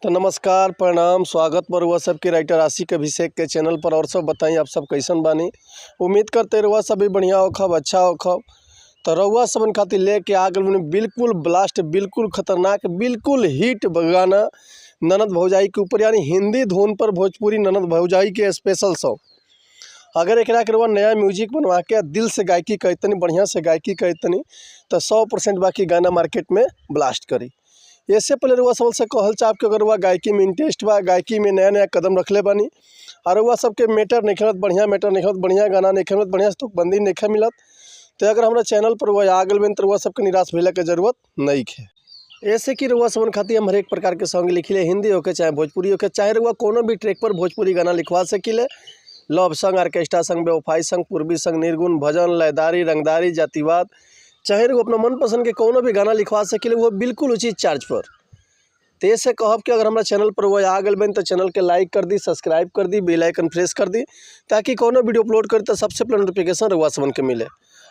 तो नमस्कार, प्रणाम, स्वागत बा रउआ सबके राइटर आशिक अभिषेक के चैनल पर। और सब बताई, आप सब कैसन बानी? उम्मीद करते रउआ सब भी बढ़िया होखब, अच्छा होखब। तो रउआ सबन खातिर लेके आ गइल बानी बिल्कुल ब्लास्ट, बिल्कुल खतरनाक, बिल्कुल हिट गाना ननद भौजाई के ऊपर, यानी हिंदी धुन पर भोजपुरी ननद भौजाई के स्पेशल सॉन्ग। अगर एकरा के रउआ नया म्यूजिक बनवा के दिल से गायकी करतनी, बढ़िया से गायकी करतनी, तो 100% बाकी गाना मार्केट में ब्लास्ट करी। इससे पहले रउआ सबन से कहल चाहब कि अगर रउआ गायकी में इंटरेस्ट बा, गायकी में नया नया कदम रखले बानी और रउआ सबके मैटर नहीं मिलत, बढ़िया मैटर नहीं मिलत, बढ़िया गाना नहीं मिलत, बढ़िया से तुकबंदी नहीं मिलत, तो अगर हमारा चैनल पर रउआ आ गइल बानी तो रउआ सबके निराश भइला के जरूरत नहीं है। ऐसे कि रउआ सबन खातिर हम हरेक प्रकार के सॉन्ग लिखिले, हिंदी होके चाहे भोजपुरी होके, चाहे रउआ कोनो भी ट्रैक पर भोजपुरी गाना लिखवा सकिले। लव संग, ऑर्केस्ट्रा संग, बेवफाई संग, पूर्वी संग, निर्गुण, भजन, लयदारी, रंगदारी, जातिवाद, चाहे रउआ अपना मनपसंद के कोनो भी गाना लिखवा सकिले, वो बिल्कुल उचित चार्ज पर। तो ऐसे कहब कि अगर हमारा चैनल पर वो आ गइल बानी तो चैनल के लाइक कर दी, सब्सक्राइब कर दी, बेल आइकन प्रेस कर दी, ताकि कोनो वीडियो अपलोड करी तो सबसे पहले नोटिफिकेशन रउआ सबन के मिले।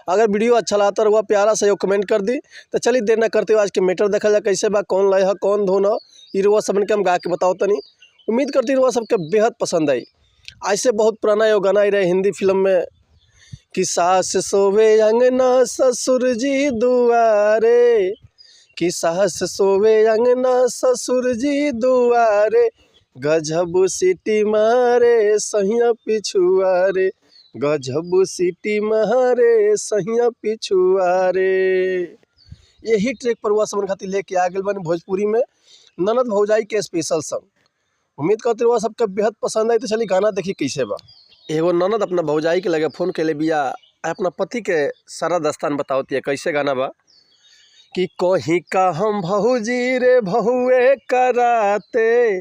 अगर वीडियो अच्छा लगा तो रउआ प्यारा सा एगो कमेंट कर दी। तो चलिए देर न करते हुए आज के मैटर देखल जाए, कैसे बा, कौन लय है, कौन धुन है, ई रउआ सबन के हम गा के बताओ तनी। उम्मीद करती रउआ सबके बेहद पसंद आई। ऐसे बहुत पुराना एगो गाना आई रहे हिंदी फिल्म में कि सास सोवे अंगना ससुर जी दुआरे, कि सास सोवे अंगना ससुर जी दुआरे, गजब सीटी मारे सहिया पिछुआरे, गजब सीटी मारे सहिया पिछुआरे। यही ट्रैक पर रउआ सबन खातिर लेके आ गइल बानी भोजपुरी में ननद भौजाई के स्पेशल सॉन्ग। उम्मीद करते रउआ सबके बेहद पसंद आई। तो चलिए गाना देखी कैसे बा। एगो ननद अपना भौजाई के लगे फोन कैले बिया, अपना पति के सारा दास्तान बतावती है, कैसे गाना बा कि कहीं का हम भौजी रे भहुए कराते,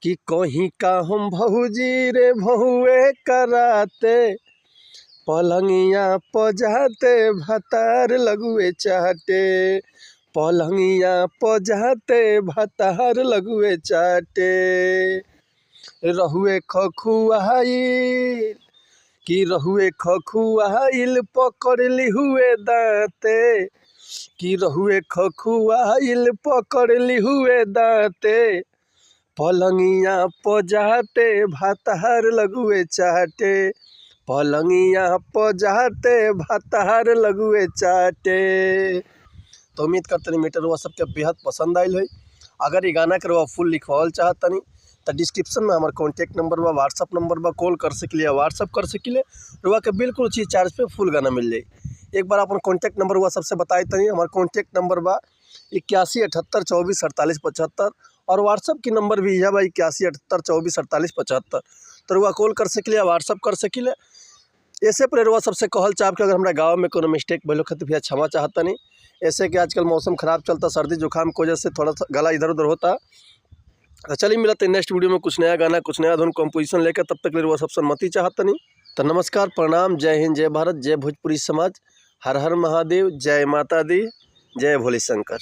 कि कहीं का हम भौजी रे भहुए कराते, पलंगिया पजाते भतार लगुए चाटे, पलंगिया पजाते भतार लगुए चाटे, रहुए खखुआइल कि रहुए खखुआइल पकड़ लिहुए दाँते, कि रहुए खखुआइल पकड़ लिहुए दाँते, पलंगिया पजाते भतार लगुए चाटे, पलंगिया पजाते भतार लगुए चाटे। तो उम्मीद करतनी मैटर रउआ सबके बेहद पसंद आयल है। अगर ये गाना के रउआ फुल लिखवावल चाहतनी तो डिस्क्रिप्शन में हमार कॉन्टैक्ट नंबर बा, व्हाट्सअप नंबर बा, कॉल कर सकिले या व्हाट्सअप कर सकिले। रउआ के बिल्कुल उचित चार्ज पे फुल गाना मिल जाई। एक बार अपन कॉन्टैक्ट नंबर रउआ सबसे बताई तनी। हमार कॉन्टैक्ट नंबर बा 81 78 24 48 75 और व्हाट्सअप की नंबर भी है भाई 81 78 24 48 75। तो रउआ कॉल कर सकिले या व्हाट्सअप कर सकिले। ऐसे पर रउआ सबसे कहल चाहब कि अगर हमारा गाँव में कोनो मिस्टेक भइल होखे तो भैया क्षमा चाहतनी। ऐसे कि आजकल मौसम खराब चलता, सर्दी जुकाम की वजह से थोड़ा सा गला इधर उधर होता। तो चलिए मिलते हैं नेक्स्ट वीडियो में कुछ नया गाना, कुछ नया धुन कंपोजिशन लेकर। तब तक रउआ सबसे अनुमति चाहतनी। तो नमस्कार, प्रणाम, जय हिंद, जय भारत, जय भोजपुरी समाज, हर हर महादेव, जय माता दी, जय भोले शंकर।